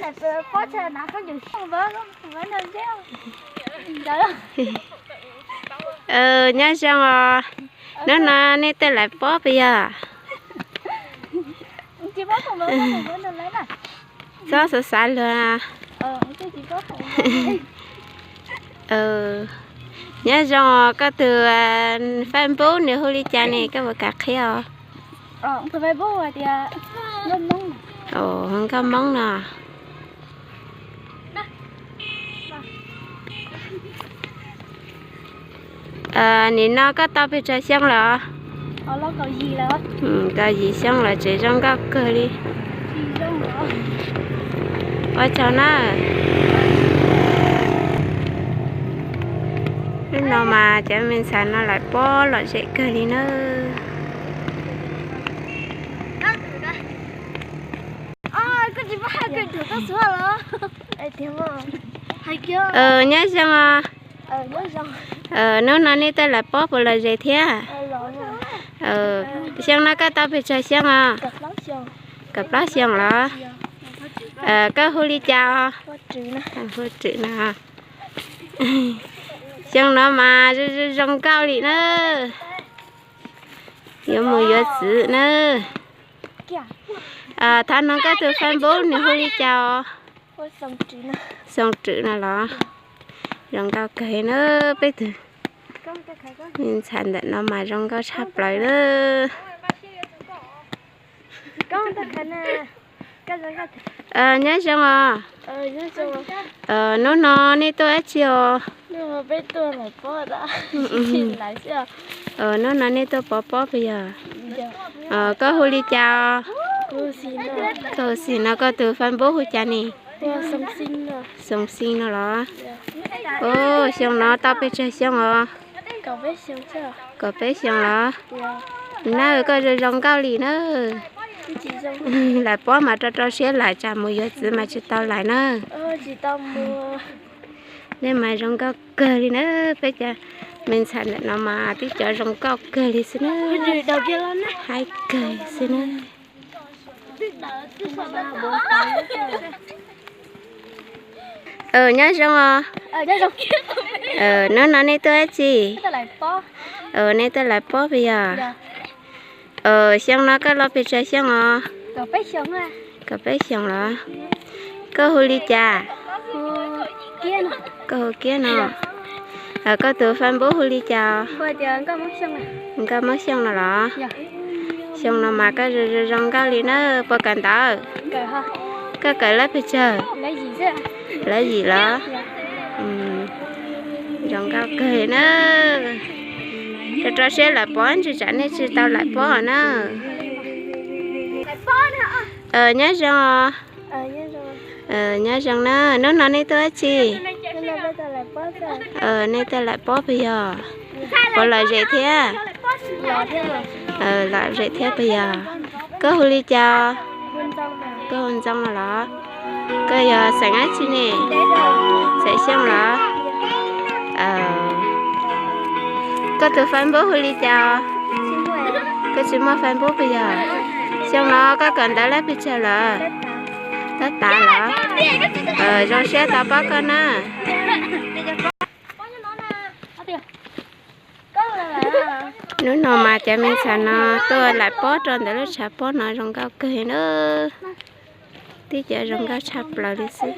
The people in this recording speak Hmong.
Nyob zoo os, hnub no nej tuaj lawm pob puas yog? Txhob xav xav luag. Nyob zoo os, koj tus Facebook nws hu li cas ne, koj puas kam qhia os? Nkauj Hmoob no. Nim no koj tau pes tsawg xyoo lawm? Kaum yim xyoo lawm, tseem zoo nkauj kawg li. Ua tsaug na. Hnub no mas cov me ntxhais no lawm pob lom zem kawg li na. Nyob zoo os. Hnub no nej tuaj lawm pob puas lom zem thiab? Xyoo no koj tau pes tsawg xyoo os? Kaum plaub xyoo los? Koj hu li cas os? Hu Rwm no. Xyoo no mas zoo nkauj li na. Yuav mus yuav txiv na. Thaum no koj tus Facebook nws hu li cas os? Xoo Rwm no los? Zoo nkauj kawg na peb tug. Me ntxhais ntawm no mas zoo nkauj tshaj plaws na. Nyob zoo os. Hnub no nej tuaj dab tsi os? Hnub no nej tuaj pov pob puas yog? Koj hu li cas os? Koj hu xim no, koj tus Facebook hu cas ne? Xoo Xi no los? Xoo Xi no los? Xyoo no tau pes tsawg xyoo os? Kaum peb xyoo los? Na koj zoo zoo nkauj li na. Lawm pob mas rau rau siab lawm, tsam mus yuav txiv mas tsis tau lawm na. Nej mas zoo nkauj kawg li na, peb cov me ntxhais ntawm no mas tib cov zoo nkauj kawg li xwb na. Haib kawg xwb na. Nyob zoo os. Hnub no nej tuaj dab tsi? Nej tuaj lawm pob puas yog? Xyoo no koj los pes tsawg xyoo os? Kaum peb xyoo los? Koj hu li cas? Koj hu Kiab no. Koj tus Facebook hu li cas? Nkauj Hmoob Xyooj no los? Xyoo no mas koj zoo zoo nkauj li na, puas kawm ntawv? Koj kawm lab pes tsawg? Lab yim los? Zoo nkauj kawg na. Rau rau siab lawm pob, ntshe tsam nej tsis tau lawm pob na. Nyob zoo os. Nyob zoo na, hnub no nej tuaj dab tsi? Nej tuaj lawm pob puas yog? Puas lom zem thiab? Lom zem thiab puas yog? Koj hu li cas? Koj hu Ntxoo no los? Koj yog xeem dab tsi ne? Xeem Xyooj los? Koj tus Facebook hu li cas? Koj tsis muaj Facebook puas yog? Xyoo no koj kawm ntawv lab pes tsawg lawm? Tab tas los? Zoo siab tau paub koj na. Hnub no mas cov me ntxhais no tuaj lawm pob rau ntawm lub tshav pob no zoo nkauj kawg na. Tib cov zoo nkauj tshaj plaws li xwb.